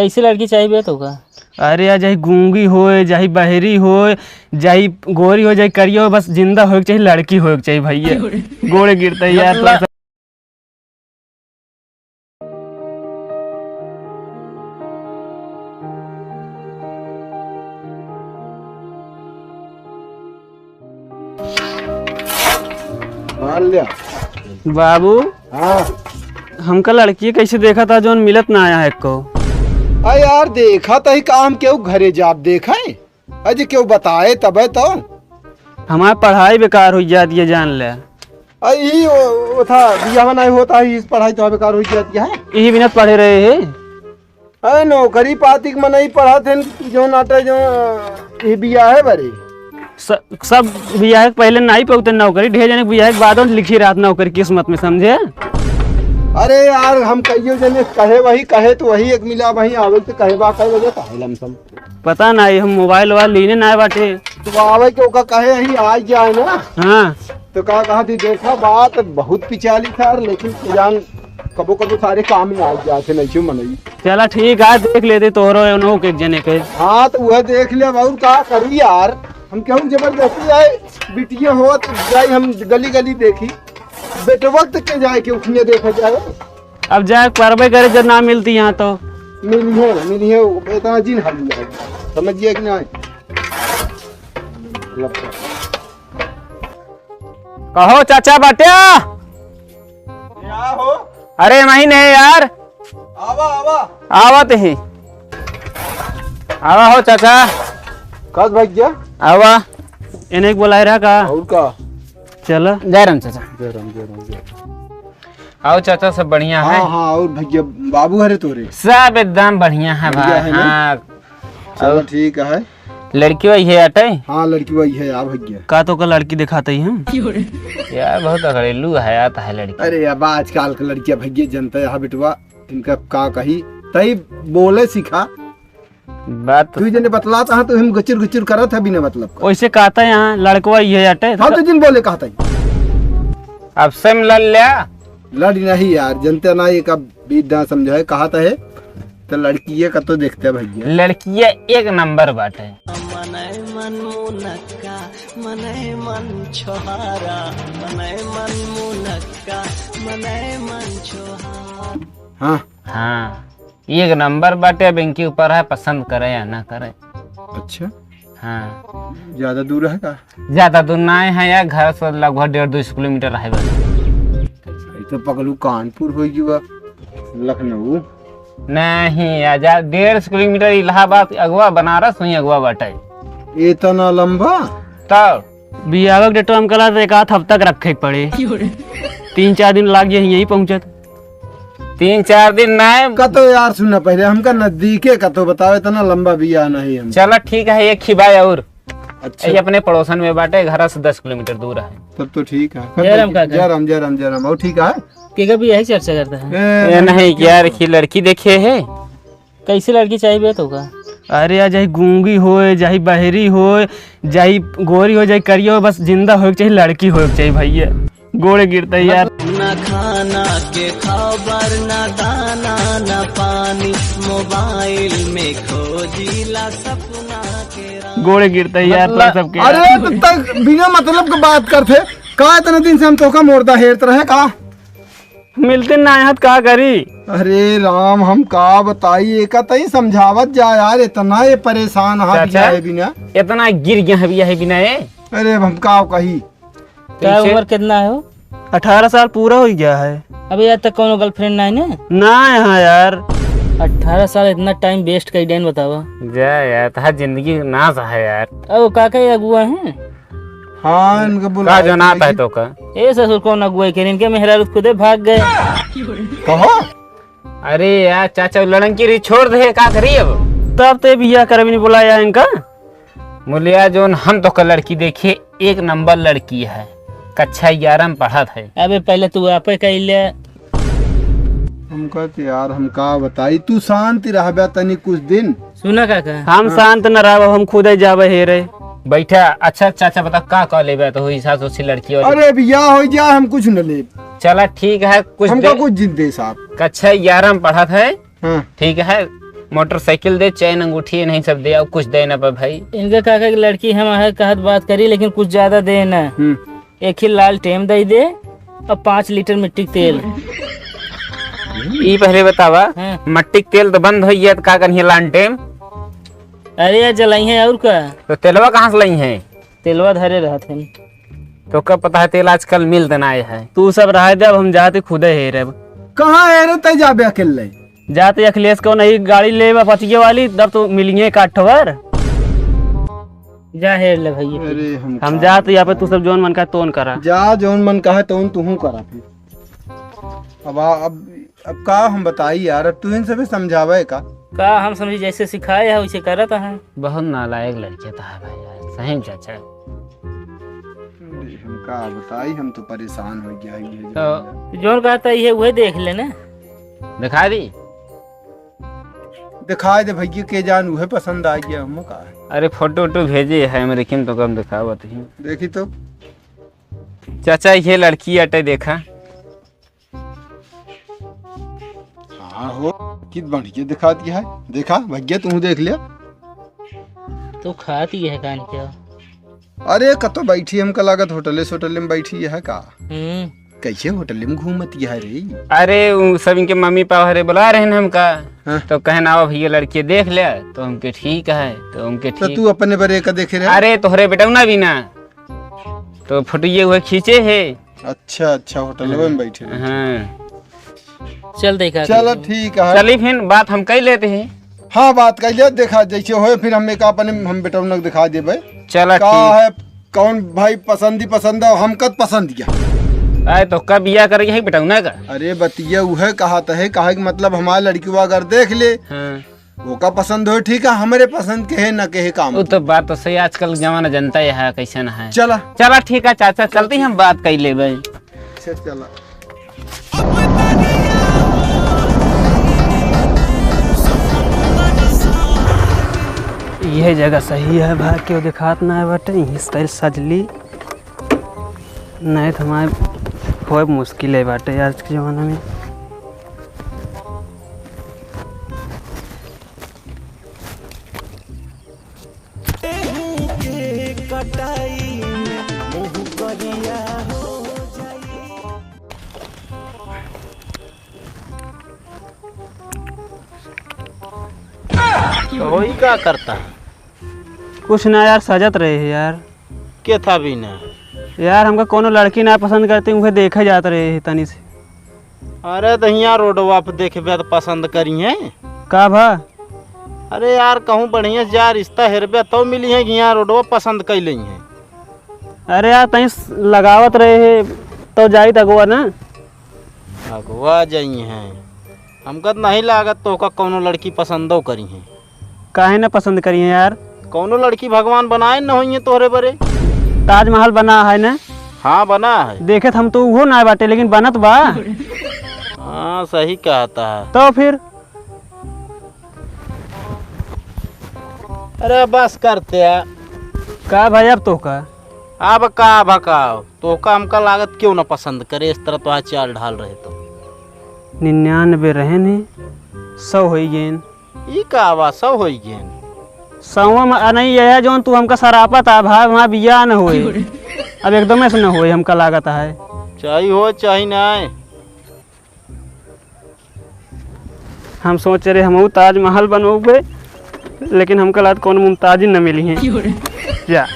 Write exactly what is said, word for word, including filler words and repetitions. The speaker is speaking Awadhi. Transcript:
कैसी लड़की चाहिए तो का? अरे यार, चाहे गूंगी होए, चाहे बहरी होए, चाहे गोरी होए, चाहे करिया होए, बस जिंदा होए के चाही, लड़की होए के चाही भैया। गोड़े गिरते यार, मतलब तो मान लिया। बाबू, हाँ। हमका लड़की कैसे देखा था, जौन मिलत ना आया है एको? आ यार, देखा तही काम केहू घरे जाब देखा है? अरे केहू बताए तबे तो। हमार पढ़ाई बेकार हो जाती है, जान ले। आ ई ओ-, ओथा बियाह नहीं होता है, इस पढ़ाई तो बेकार हो जाती है। यही बिना पढ़े रहे हैं। अरे नौकरी पाती के मनई पढ़त हैं, जो नाटे जो, अ, ये बियाह है बरे। स-, सब बियाह के पहले नहीं पहुँचते नौकरी, ढेर जने के बियाह के बाद लिखी रहत नौकरी किस्मत में, समझे? अरे यार, हम कहियो जने कहे वही, कहे तो वही एक मिला वही आवे तो कहे बा कहे वजह काहे लमसम। पता नहीं, हम मोबाइल वोबाइल लेने ना बाटे। तो आवे के ओका कहे यही आ जाए ना। हाँ। तो का कहा थी, देखा बात बहुत पिछाली था, लेकिन जान कबो कबो सारे काम में आ जाते नहीं क्यों मनई। चला ठीक है, देख लेते तोहरो उन्हों के एक जने के। हाँ, तो वह देख ले, और का करी यार, हम क्यों जबरदस्ती आए, बिटिया हो तो जाए, हम गली गली देखी, बेटवक्त के जाए के उठिए देखा जाए। अब जाए परबे करे, जब ना मिलती यहाँ तो। मिलिए, मिलिए, इतना जिन हाल जाए, समझिए कि नहीं? कहो चाचा बाट्या। क्या हो? अरे वही नहीं यार। आवा, आवा। आवत ही। आवा हो चाचा। कस भैया? आवा। इन्हें बोलाए रहा का? और का? चला। जय राम चाचा। जय राम, जय राम, जय राम। आओ चाचा, सब बढ़िया है? हाँ, हाँ, और भैया बाबू हरे तोरे? सब एकदम बढ़िया है बढ़िया भाई। है ना? हाँ। चलो और ठीक है। लड़की वही है अटे? हाँ, लड़की वही है यार भैया। का तो का लड़की दिखाते ही हम? यार बहुत अगड़ेलू है, आता है लड़की। अरे अब आजकल के लड़कियां भैया जनता है बिटवा, इनका का कही, तई बोले सिखा। बात तो तू जने बतलाता है तो हम गुचुर गुचुर करत है बिना मतलब का। वैसे कहता है यहाँ लड़कवा ये अटे। हाँ तो जिन बोले कहता है। अब से लड़ लिया। लड़ी नहीं यार, जनते ना ये का बीत ना समझे, कहता है तो लड़की ये का तो देखते हैं भैया। लड़किया एक नंबर बाटे। मनय मन मुनक्का, मनय मन छोहारा, मनय मन मुनक्का, मनय मन छोहारा। हाँ। हाँ, एक नंबर बाटे, अब इनके ऊपर है, पसंद करे या ना करे। अच्छा। हाँ। ज्यादा दूर है का? ज्यादा दूर ना है यार, घर से लगभग डेढ़ दो सौ किलोमीटर है बस। ये तो पगलू कानपुर हो गया, लखनऊ। नहीं यार, जा-, डेढ़ सौ किलोमीटर इलाहाबाद अगवा, बनारस वहीं अगवा बाटे। इतना लंबा? तब बियाह के डेटवा हम कला तो एक आध हफ्ता के रखे के पड़े। तीन चार दिन लाग जाए यहीं पहुंचत। तीन चार दिन ना है। का तो यार सुना, पहले हमका नजदीके का तो बताओ, इतना लंबा बियाह नहीं हम। चला ठीक है, एक ही बाय और। अच्छा। ये अपने पड़ोसन में बाटे, घर से दस किलोमीटर दूर है। तब तो ठीक है। जय राम काका। जय राम, जय राम, जय राम। और ठीक है? के का भी यही चर्चा करता है। ए, ए, नहीं, नहीं, यार, की लड़की देखे है। कैसी लड़की चाहिए तो का? अरे यार, चाहे गूंगी होए, चाहे बहरी होए, चाहे गोरी होए, चाहे करिया होए, बस जिंदा होए के चाही, लड़की होए के चाही भैया। गोड़े गिरते यार। ना खाना के खबर, ना दाना, ना पानी, मोबाइल में खोजीला सपना के रानी। गोड़े गिरते यार, तो मतलब, सबके अरे, तो तक बिना मतलब के बात करते। का इतने दिन से हम तोका मोर्दा हेरत रहे का? मिलते ना आए हत, का करी? अरे राम, हम का बताई, एका तई समझावत जा यार, इतना ये परेशान हा चाचा, बिया है बिना। इतना गिर गया है बिया है बिना ये। अरे अब हम का कही? क्या कैसे? उम्र कितना है हो? अठारह साल पूरा हो गया है। अबे यार, तक कौनो girlfriend ना है ना? ना है, हाँ यार। अठारह साल इतना time waste कई देन बतावा। जा यार, तहार जिंदगी नाश है यार। अब का कहे अगुआ हैं? हाँ, इनका बुला का जनात है तो का? ए ससुर, कौन अगुवाई करे? इनके मेहरारू खुदे भाग गए। कहो? अरे यार चाचा, उ लड़की रही, छोड़ दे, का करी अब? तब ते बियाह करबी नहीं बोला यार इनका। मुलिया जोन हम तो का लड़की देखे, एक नंबर लड़की है, कक्षा ग्यारह में पढ़त है। अबे पहले तू आपे कह ले। हमका तो यार, हम का बताई, तू शांत रहबे तनी कुछ दिन। सुना काका। हम हाँ। शांत न रहब, हम खुदे जाबे हेरे। बैठा, अच्छा चाचा बता का का लेबे तो हिसाब से लड़की वाली। अरे बियाह हो जा, हम कुछ न लेब। चला ठीक है, कुछ हमका दे-, कुछ जिन दे साहब। कक्षा ग्यारह में पढ़त है। हाँ। ठीक है, मोटरसाइकिल दे, चैन, अंगूठी, नहीं सब दे, और कुछ दे ना पा भाई। इनका काका की लड़की हम आहे कहत बात करी, लेकिन कुछ ज्यादा दे ना। हम्म। एक ही लालटेन दे दे और पाँच लीटर मिट्टी के तेल। ई पहले बतावा, हाँ। मट्टी के तेल तो बंद हो गया, तो का करिए लालटेन? अरे यार, जलाई है और का? तो तेलवा कहाँ से लाई है? तेलवा धरे रहत है। तो कब पता है तेल आजकल मिलत नाय है। तू सब रहे दे, अब हम जाते खुदे हेरे। कहाँ हेरे तै जाबे अकेले? जाते अखिलेश को नहीं गाड़ी लेबा पतिये वाली, तब तो मिलिए काठवर। जा हेर ले भैया। अरे हम हम का जाते यहाँ पे, तू बताई। सब जौन मन का तोन करा। जा जौन मन का है तौन तुहू करा फिर। अब आ, अब अब का हम बताई यार, अब तू इन सभी समझावे का? का हम समझी, जैसे सिखाए है वैसे करत है। बहुत नालायक लड़के तो है भाई यार, सही में चाचा। अरे हम का बताई, हम तो परेशान हो गया है ये तो जमाना। जौन कहता है ये वही देख लेना। दिखा दी। दिखाई दे भैया, के जान उहे पसंद आ गया हम का। अरे फोटो वोटो भेजे है मेरे किन तो कम दिखावत ही। देखी तो। चाचा ये लड़की अटे देखा। हाँ हो, कित बढ़िया दिखाती है। देखा भैया, तू देख लिया। तो खाती है कान क्या? अरे कतो बैठी, हमका लागत होटले सोटले में बैठी है का? हम्म। कैसे होटले में घूमती है रे? अरे उ सब इनके मम्मी पापा हरे बुला रहे हैं हमका। हाँ। तो कहना आवा भैया लड़के देख ले, तो हमके ठीक है, तो हमके तो ठीक। तू अपने बरे का देखे रहे? अरे तोहरे बेटौना भी ना, तो फोटो ये हुए खींचे है। अच्छा अच्छा, होटलवे में बैठे रहे। हाँ। चल देखा चलो कहीं। ठीक है। चली फिर बात हम कई लेते हैं। हाँ बात कई ले, देखा जैसे होए फिर हम एक अपने हम बेटौना के दिखा देबे। चला का ठीक। है कौन भाई पसंद ही पसंद है, हम कद पसंद किया। आए तो कब बिया करे है बेटौना का? अरे बतिया उहे कहा तो है, कहे कि मतलब हमारे लड़की अगर देख ले हाँ। ओका पसंद हो, ठीक है, हमरे पसंद के है, ना के है काम वो के। तो बात तो सही, आजकल जमाना जनता ही है, कैसे ना है। चला। चला, ठीक है चाचा, चलती हम बात कर लेबे। अच्छा, चला। यह जगह सही है भाई, क्यों दिखात ना है बटे, यहीं style सजली। नहीं तो हमारे होए मुश्किल है बाटे आज के जमाना में। तो ई का करता है? कुछ ना यार, सजत रहे है यार। के था भी ना? यार, हमका कोनो लड़की ना पसंद करती, उहे देखे जात रहे है तनी से। अरे, तो हियाँ रोडवा पे देखबे तो पसंद करिहे। का भा? अरे यार, कहूँ बढ़िया से जा रिश्ता हेरबे तो मिलिहे कि हियाँ रोडवा पसंद कइ लेइहे। अरे यार, तनी स-, लगावत रहे है तो जाई त अगुआ ना। अगुआ जइहे। हमका त नहीं लागत तोहका कौनो लड़की पसंदो करिहे। काहे न पसंद करिहे यार? कौनो लड़की भगवान बनाए न होइहे तोहरे बरे। ताजमहल बना है न? हाँ, बना है। देखे त हम तो उहो ना बाटे, लेकिन बनत बा। हाँ, सही कहता है। तो फिर? अरे बस करते हैं। का भाई, अब तोहका? अब का भकाओ? तोहका हमका लागत क्यों ना पसंद करे, इस तरह तोहार चाल ढाल रहे तो। निन्यानबे रहे ने, सौ होई गेन। ई का बा, सौ होई गेन? सौवा में, आ, नहीं, यह जौन तू हमका सरापत आ, भाई, हमार बियाह न होए। अब एकदम ऐसे न होए, हमका लागत है। चाही हो, चाही ना। हम सोचे रहे, हमहू ताजमहल बनोबे, लेकिन हमका लागत कौन मुमताज ही न मिली है। जा।